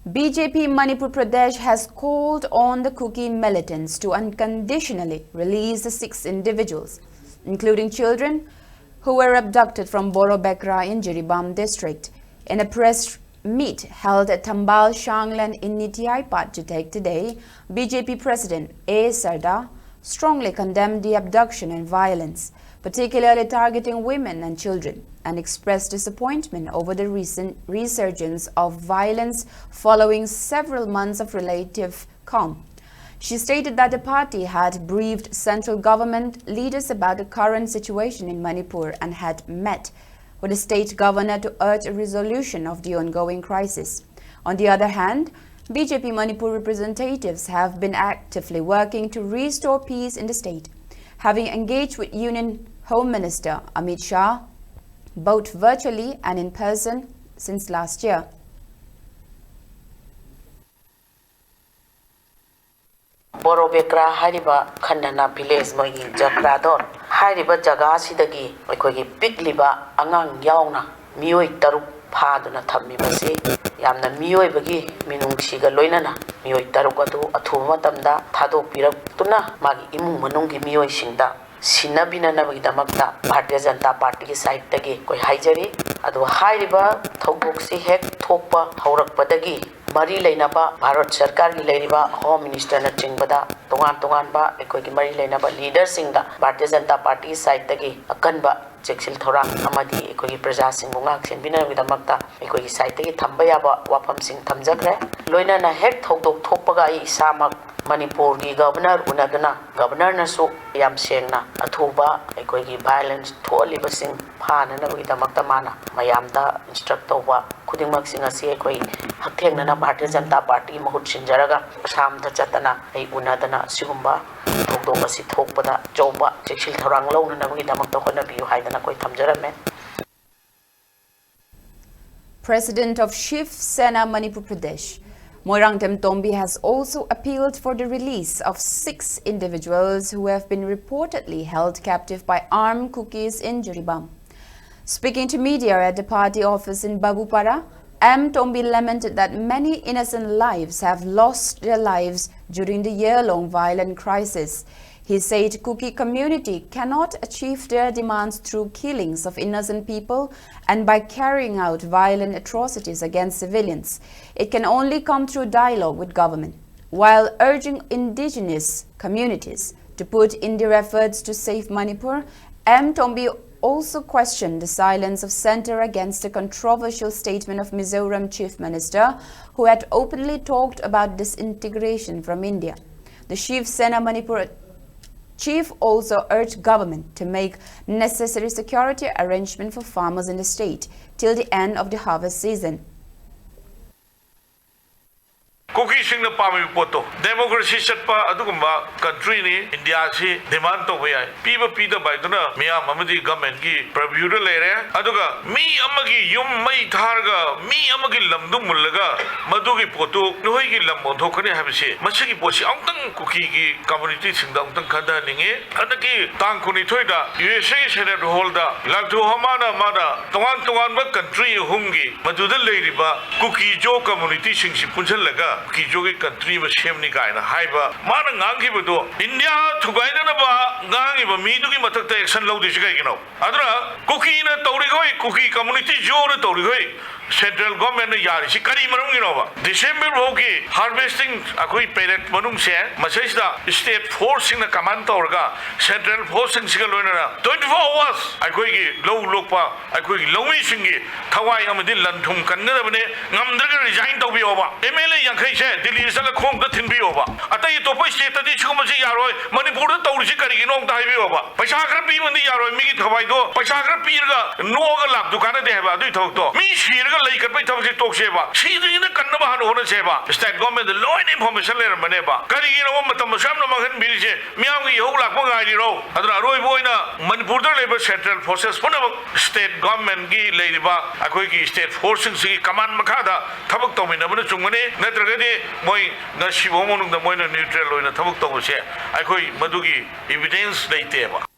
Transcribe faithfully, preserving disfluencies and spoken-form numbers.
B J P Manipur Pradesh has called on the Kuki militants to unconditionally release the six individuals, including children, who were abducted from Borobekra in Jiribam district. In a press meet held at Thambal Shanglen in Niti Aipat Jutek today, B J P President A Sarda strongly condemned the abduction and violence, particularly targeting women and children, and expressed disappointment over the recent resurgence of violence following several months of relative calm. She stated that the party had briefed central government leaders about the current situation in Manipur and had met with the state governor to urge a resolution of the ongoing crisis. On the other hand, B J P Manipur representatives have been actively working to restore peace in the state, having engaged with Union Home Minister Amit Shah both virtually and in person since last year. ꯕꯣꯔꯣꯕꯦꯀ꯭ꯔꯥ ꯍꯥꯏꯔꯤꯕ ꯈꯟꯅꯅ village, ꯃꯣꯏꯒꯤ ꯖꯒ꯭ꯔꯥꯗꯣ, ꯍꯥꯏꯔꯤꯕ ꯖꯒꯥꯁꯤꯗꯒꯤ ꯑꯩꯈꯣꯏꯒꯤ ꯄꯤꯛꯂꯤꯕ ꯑꯉꯥꯡ ꯌꯥꯎꯅ ꯃꯤꯑꯣꯏ ꯇꯔꯨꯛ ꯐꯥꯗꯨꯅ ꯊꯝꯃꯤꯕꯁꯤ ꯌꯥꯝꯅ ꯃꯤꯑꯣꯏꯕꯒꯤ ꯃꯤꯅꯨꯡꯁꯤꯒ ꯂꯣꯏꯅꯅ ꯃꯤꯑꯣꯏ ꯇꯔꯨꯛ ꯑꯗꯨ ꯑꯊꯨꯕ ꯃꯇꯝꯗ ꯊꯥꯗꯣꯛꯄꯤꯔꯛꯇꯨꯅ ꯃꯥꯒꯤ ꯏꯃꯨꯡ ꯃꯅꯨꯡꯒꯤ ꯃꯤꯑꯣꯏꯁꯤꯡꯗ ꯁꯤꯟꯅꯕꯤꯅꯅꯕꯒꯤꯗꯃꯛꯇ ꯚꯥꯔꯇꯤꯌ ꯖꯅꯇꯥ ꯄꯥꯔꯇꯤꯒꯤ ꯁꯥꯏꯠꯇꯒꯤ ꯑꯩꯈꯣꯏ ꯍꯥꯏꯖꯔꯤ꯫ ꯑꯗꯨꯒ ꯍꯥꯏꯔꯤꯕ ꯊꯧꯗꯣꯛꯁꯤ ꯍꯦꯛ ꯊꯣꯛꯄ ꯍꯧꯔꯛꯄꯗꯒꯤ ꯃꯔꯤ ꯂꯩꯅꯕ ꯚꯥꯔꯠ ꯁꯔꯀꯥꯔꯒꯤ ꯂꯩꯔꯤꯕ ꯍꯣꯝ ꯃꯤꯅꯤꯁꯇꯔꯅꯆꯤꯡꯕꯗ ꯇꯣꯉꯥꯟ ꯇꯣꯉꯥꯟꯕ ꯑꯩꯈꯣꯏꯒꯤ ꯃꯔꯤ ꯂꯩꯅꯕ ꯂꯤꯗꯔꯁꯤꯡꯗ ꯚꯥꯔꯇꯤꯌ ꯖꯅꯇꯥ ꯄꯥꯔꯇꯤꯒꯤ ꯁꯥꯏꯠꯇꯒꯤ ꯑꯀꯟꯕ ꯆꯦꯛꯁꯤꯜ ꯊꯧꯔꯥꯡ ꯑꯃꯗꯤ ꯑꯩꯈꯣꯏꯒꯤ ꯄ꯭ꯔꯖꯥꯁꯤꯡꯕꯨ ꯉꯥꯛ ꯁꯦꯟꯕꯤꯅꯕꯒꯤꯗꯃꯛꯇ ꯑꯩꯈꯣꯏꯒꯤ ꯁꯥꯏꯠꯇꯒꯤ ꯊꯝꯕ ꯌꯥꯕ ꯋꯥꯐꯝꯁꯤꯡ ꯊꯝꯖꯈ꯭ꯔꯦ꯫ ꯂꯣꯏꯅꯅ ꯍꯦꯛ ꯊꯧꯗꯣꯛ ꯊꯣꯛꯄꯒ ꯑꯩ ꯏꯁꯥꯃꯛ ꯃꯅꯤꯄꯨꯔꯒꯤ ꯒꯕꯔꯅꯔ ꯎꯅꯗꯨꯅ ꯒꯕꯔꯅꯔꯅꯁꯨ ꯌꯥꯝ ꯁꯦꯡꯅ ꯑꯊꯨꯕ ꯑꯩꯈꯣꯏꯒꯤ ꯚꯥꯏꯑꯣꯂꯦꯟꯁ ꯊꯣꯛꯍꯜꯂꯤꯕꯁꯤꯡ ꯐꯥꯅꯅꯕꯒꯤꯗꯃꯛꯇ ꯃꯥꯅ ꯃꯌꯥꯝꯗ ꯏꯟꯁꯇ꯭ꯔꯛ ꯇꯧꯕ ꯈꯨꯗꯤꯡꯃꯛꯁꯤꯡ ꯑꯁꯤ ꯑꯩꯈꯣꯏ ꯍꯛꯊꯦꯡꯅꯅ ꯚꯥꯔꯇꯤꯌ ꯖꯅꯇꯥ ꯄꯥꯔꯇꯤꯒꯤ ꯃꯍꯨꯠ ꯁꯤꯟꯖꯔꯒ ꯑꯁꯥꯝꯗ ꯆꯠꯇꯅ ꯑꯩ ꯎꯅꯗꯅ ꯑꯁꯤꯒꯨꯝꯕ ꯊꯧꯗꯣꯛ ꯑꯁꯤ ꯊꯣꯛꯄꯗ ꯑꯆꯧꯕ ꯆꯦꯛꯁꯤꯜ ꯊꯧꯔꯥꯡ ꯂꯧꯅꯅꯕꯒꯤꯗꯃꯛꯇ ꯍꯣꯠꯅꯕꯤꯌꯨ ꯍꯥꯏꯗꯅ ꯑꯩꯈꯣꯏ ꯊꯝꯖꯔꯝꯃꯦ꯫ President of Shiv Sena Manipur Pradesh, Moirangtem Tombi, has also appealed for the release of six individuals who have been reportedly held captive by armed Kukis in Jiribam. Speaking to media at the party office in Babupara, M Tombi lamented that many innocent lives have lost their lives during the year-long violent crisis. He said Kuki community cannot achieve their demands through killings of innocent people and by carrying out violent atrocities against civilians. It can only come through dialogue with government. While urging indigenous communities to put in their efforts to save Manipur, M Tombi also questioned the silence of centre against a controversial statement of Mizoram Chief Minister, who had openly talked about disintegration from India. The Shiv Sena Manipur chief also urged government to make necessary security arrangement for farmers in the state till the end of the harvest season. ꯀꯨꯀꯤꯁꯤꯡꯅ ꯄꯥꯝꯃꯤꯕ ꯄꯣꯠꯇꯣ, democracy ꯆꯠꯄ ꯑꯗꯨꯒꯨꯝꯕ countryꯅꯤ꯫ ꯏꯟꯗꯤꯌꯥꯁꯤ demand ꯇꯧꯕ ꯌꯥꯏ꯫ ꯄꯤꯕ ꯄꯤꯗꯕ ꯍꯥꯏꯗꯨꯅ ꯃꯤꯌꯥꯝ ꯑꯃꯗꯤ governmentꯀꯤ purviewꯗ ꯂꯩꯔꯦ꯫ ꯑꯗꯨꯒ ꯃꯤ ꯑꯃꯒꯤ ꯌꯨꯝ ꯃꯩ ꯊꯥꯔꯒ ꯃꯤ ꯑꯃꯒꯤ ꯂꯝꯗꯨ ꯃꯨꯜꯂꯒ ꯃꯗꯨꯒꯤ ꯄꯣꯠꯇꯨ ꯅꯈꯣꯏꯒꯤ ꯂꯝ ꯑꯣꯟꯊꯣꯛꯀꯅꯤ ꯍꯥꯏꯕꯁꯤ, ꯃꯁꯤꯒꯤ ꯄꯣꯠꯁꯤ ꯑꯃꯨꯛꯇꯪ ꯀꯨꯀꯤꯒꯤ communityꯁꯤꯡꯗ ꯑꯃꯨꯛꯇꯪ ꯈꯟꯊꯍꯟꯅꯤꯡꯉꯤ꯫ ꯍꯟꯗꯛꯀꯤ ꯇꯥꯡ ꯀꯨꯟꯅꯤꯊꯣꯏꯗ USA Senate Hallꯗ ꯂꯥꯜꯊꯨ ꯍꯣꯃꯥꯅ ꯃꯥꯅ ꯇꯣꯉꯥꯟ ꯇꯣꯉꯥꯟꯕ country ꯑꯍꯨꯝꯒꯤ ꯃꯗꯨꯗ ꯂꯩꯔꯤꯕ ꯀꯨꯀꯤꯖꯣ communityꯁꯤꯡꯁꯤ ꯄꯨꯟꯁꯤꯜꯂꯒ ꯀꯨꯀꯤꯖꯣꯒꯤ country ꯑꯃ ꯁꯦꯝꯅꯤ ꯀꯥꯏꯅ ꯍꯥꯏꯕ ꯃꯥꯅ ꯉꯥꯡꯈꯤꯕꯗꯣ, ꯏꯟꯗꯤꯌꯥ ꯊꯨꯒꯥꯏꯅꯅꯕ ꯉꯥꯡꯉꯤꯕ ꯃꯤꯗꯨꯒꯤ ꯃꯊꯛꯇ action ꯂꯧꯗꯣꯏꯁꯤ ꯀꯩꯒꯤꯅꯣ? ꯑꯗꯨꯅ ꯀꯨꯀꯤꯅ ꯇꯧꯔꯤꯈꯣꯏ, ꯀꯨꯀꯤ community ꯖꯣꯅ ꯇꯧꯔꯤꯈꯣꯏ, central governmentꯅ ꯌꯥꯔꯤꯁꯤ ꯀꯔꯤ ꯃꯔꯝꯒꯤꯅꯣꯕ? December ꯐꯥꯎꯒꯤ harvesting ꯑꯩꯈꯣꯏ period ꯃꯅꯨꯡꯁꯦ ꯃꯁꯤꯁꯤꯗ state forceꯁꯤꯡꯅ command ꯇꯧꯔꯒ central forceꯁꯤꯡꯁꯤꯒ ꯂꯣꯏꯅꯅ twenty four hours ꯑꯩꯈꯣꯏꯒꯤ ꯂꯧ ꯂꯣꯛꯄ ꯑꯩꯈꯣꯏꯒꯤ ꯂꯧꯃꯤꯁꯤꯡꯒꯤ ꯊꯋꯥꯏ ꯑꯃꯗꯤ ꯂꯟ ꯊꯨꯝ ꯀꯟꯒꯗꯕꯅꯤ꯫ ꯉꯝꯗ꯭ꯔꯒ resign ꯇꯧꯕꯤꯌꯣꯕ꯫ MLA ꯌꯥꯡꯈꯩꯁꯦ ꯗꯤꯜꯂꯤꯗ ꯆꯠꯂ ꯈꯣꯡꯗ ꯊꯤꯟꯕꯤꯌꯣꯕ꯫ ꯑꯇꯩ ꯑꯇꯣꯞꯄ stateꯇꯗꯤ ꯁꯤꯒꯨꯝꯕꯁꯤ ꯌꯥꯔꯣꯏ, ꯃꯅꯤꯄꯨꯔꯗ ꯇꯧꯔꯤꯁꯤ ꯀꯔꯤꯒꯤꯅꯣ ꯑꯝꯇ ꯍꯥꯏꯕꯤꯌꯣꯕ꯫ ꯄꯩꯁꯥ ꯈꯔ ꯄꯤꯕꯅꯗꯤ ꯌꯥꯔꯣꯏ, ꯃꯤꯒꯤ ꯊꯋꯥꯏꯗꯣ ꯄꯩꯁꯥ ꯈꯔ ꯄꯤꯔꯒ ꯅꯣꯛꯑꯒ ꯂꯥꯛꯇꯨ ꯀꯥꯟꯅꯗꯦ ꯍꯥꯏꯕ ꯑꯗꯨꯒꯤ ꯊꯕꯛꯇꯣ꯫ ꯃꯤ ꯁꯤꯔꯒ ꯂꯩ ꯀꯠꯄꯒꯤ ꯊꯕꯛꯁꯦ ꯇꯣꯛꯁꯦꯕ, ꯁꯤꯗ꯭ꯔꯤꯉꯩꯗ ꯀꯟꯅꯕ ꯍꯥꯟꯅ ꯍꯣꯠꯅꯁꯦꯕ꯫ State governmentꯗ ꯂꯣꯏꯅ information ꯂꯩꯔꯝꯕꯅꯦꯕ꯫ ꯀꯔꯤꯒꯤꯅꯣꯕ ꯃꯇꯝ ꯑꯁꯨꯛ ꯌꯥꯝꯅ ꯃꯥꯡꯍꯟꯕꯤꯔꯤꯁꯦ? ꯃꯤꯌꯥꯝꯒꯤ ꯏꯍꯧ ꯂꯥꯛꯄ ꯉꯥꯏꯔꯤꯔꯣ? ꯑꯗꯨꯅ ꯑꯔꯣꯏꯕ ꯑꯣꯏꯅ ꯃꯅꯤꯄꯨꯔꯗ ꯂꯩꯕ central forces ꯄꯨꯝꯅꯃꯛ state governmentꯀꯤ ꯂꯩꯔꯤꯕ ꯑꯩꯈꯣꯏꯒꯤ state forceꯁꯤꯡꯁꯤꯒꯤ command ꯃꯈꯥꯗ ꯊꯕꯛ ꯇꯧꯃꯤꯟꯅꯕꯅ ꯆꯨꯝꯒꯅꯤ꯫ ꯅꯠꯇ꯭ꯔꯒꯗꯤ ꯃꯣꯏ ꯉꯁꯤꯐꯥꯎ ꯃꯅꯨꯡꯗ ꯃꯣꯏꯅ neutral ꯑꯣꯏꯅ ꯊꯕꯛ ꯇꯧꯕꯁꯦ ꯑꯩꯈꯣꯏ ꯃꯗꯨꯒꯤ evidence ꯂꯩꯇꯦꯕ꯫